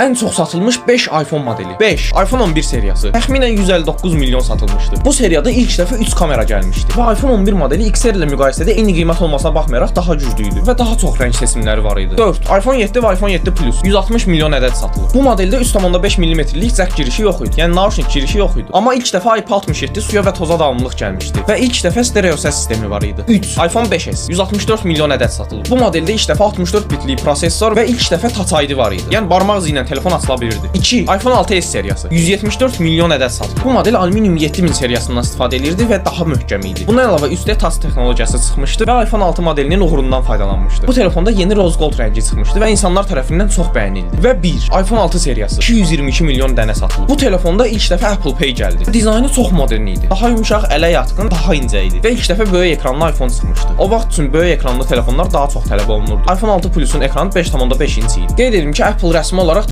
Ən çox satılmış 5 iPhone modeli. 5. iPhone 11 seriyası. Təxminən 159 milyon satılmışdı. Bu seriyada ilk dəfə 3 kamera gəlmişdi. Və iPhone 11 modeli XR ilə müqayisədə eyni qiymət olmasına baxmayaraq daha güclü idi və daha çox rəng seçimləri var idi. 4. iPhone 7 və iPhone 7 Plus 160 milyon ədəd satılıb. Bu modeldə 3,5 mm-lik jack girişi yox idi. Yəni nauşnik girişi yox idi. Amma ilk dəfə IP67 suya və toza davamlılıq gəlmişdi və ilk dəfə stereo səs sistemi var idi. 3. iPhone 5s 164 milyon ədəd satılıb. Bu modeldə ilk dəfə 64 bitlik prosessor və ilk dəfə Touch ID var idi. Yəni barmaq izi ilə telefon açıla bilirdi. 2. iPhone 6s seriyası 174 milyon ədəd satılıb. Bu model alüminium 7000 seriyasından istifadə elirdi və daha möhkəm idi. Bundan əlavə 3D Touch texnologiyası çıxmışdı və iPhone 6 modelinin uğurundan faydalanmışdı. Bu telefonda yeni rose gold rəngi çıxmışdı və insanlar tərəfindən çox bəyənildi. Və 1. iPhone 6 seriyası 222 milyon dənə satılıb. Bu telefonda ilk dəfə Apple Pay gəldi. Dizaynı çox modern idi. Daha yumşaq, ələ yatqın, daha incə idi. Və ilk dəfə böyük ekranlı iPhone çıxmışdı. O vaxt üçün böyük ekranlı telefonlar daha çox tələb olunurdu. iPhone 6 Plus-un ekranı 5,5 inç idi. Qeyd edim ki, Apple rəsmi olaraq